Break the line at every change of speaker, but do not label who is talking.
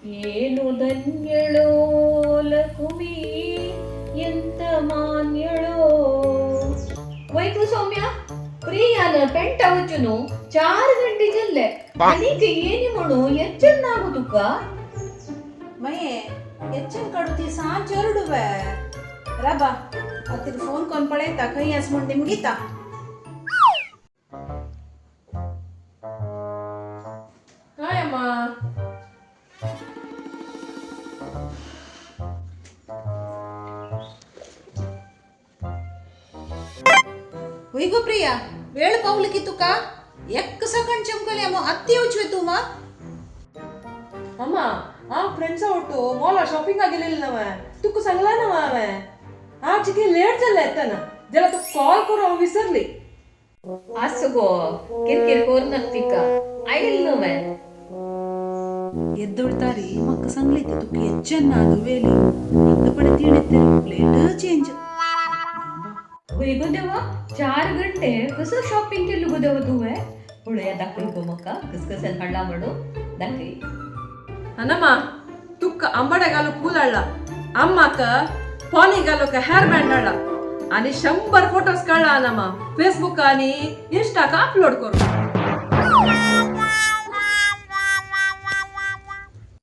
ಏನು ಧನ್ಯಳೋ ಲಕುಮಿ, ಎಂತ ಮಾನ್ಯಳೋ. वैगो सौम्या, प्रियान पेंटा वचून 4 ಗಂಟೆ ಜಲ್ಲೆ ಅನೀಕ ಏನಿ म्हणू ಎಚ್ಚನ್ನಾಗು ತುಕ್ಕ.
ಮಯೇ ಎಚ್ಚನ್ ಕಡುತಿ ಸಾಂಜ್ ಚರುಡುವೆ ರಬಾ ಅತ್ತಿಗೆ ಫೋನ್ ಕೊಂಡ್ ಪಳೇತ ಕೈ ಆಸ್ ಮುಂಡ್ ನಿಮ್ಗೀತ.
ಹಾಯ್ ಅಮ್ಮ.
ಹುಯ್ಗು ಪ್ರಿಯಾ, ವೇಳು ಪೌಲಿಕಿ ತುಕ ಎಕ್ ಸಕಂಡ್ ಚಮಕಲಿ ಅಮ್ಮ ಅತ್ತಿ ಉಚ್ವೆ ತೂಮ.
ಅಮ್ಮ, ಆ ಫ್ರೆಂಡ್ಸ್ ಒಟ್ಟು ಮಾಲ್ ಶಾಪಿಂಗ್ ಆಗಿರ್ಲಿಲ್ಲ ನಾವ ತುಕ್ಕು ಸಂಗ್ಲಾನವ ಅವ ಆ ಚಿಕ್ಕಿ ಲೇಟ್ ಜಲ್ಲ ಎತ್ತನ ಜಲ ತುಕ್ ಕಾಲ್ ಕೊರೋ ಅವ ವಿಸರ್ಲಿ.
आसगो, ಕಿರ್ಕಿರ್ ಕೋರ್ನಕ್ ತಿಕ್ಕ ಐಲ್ ನುವೆ.
ಎದ್ದೊಳ್ತಾರಿ ಮಕ್ಕ ಸಂಗ್ಲೈತಿ ತುಕ್ಕು ಎಚ್ಚನ್ನ ಅದು ವೇಲಿ ಅತ್ತ ಪಡೆ ತೀಣೆತ್ತೆ ಪ್ಲೇಟ್ ಚೇಂಜ್.
वय गो देवा, 4 ಗಂಟೆ कसं शॉपिंग केलं गो देवा तुवें? पळोवया, दाखय गो म्हाका कस कसान हाडला म्हणून दाखय.
ಅನಮ್ಮ, ತುಕ್ಕ ಅಂಬಡೆ ಗಾಲು ಕೂದಳ್ಳ, ಅಮ್ಮಕ್ಕ ಪಾನಿ ಗಾಲುಕ ಹೇರ್ ಬ್ಯಾಂಡ್ ಅಳ್ಳ, आणि 100 फोटोज काढला ಅನಮ್ಮ, ಫೇಸ್ಬುಕ್ आणि ಇನ್ಸ್ಟಾಕ ಅಪ್ಲೋಡ್ ಕೊರು.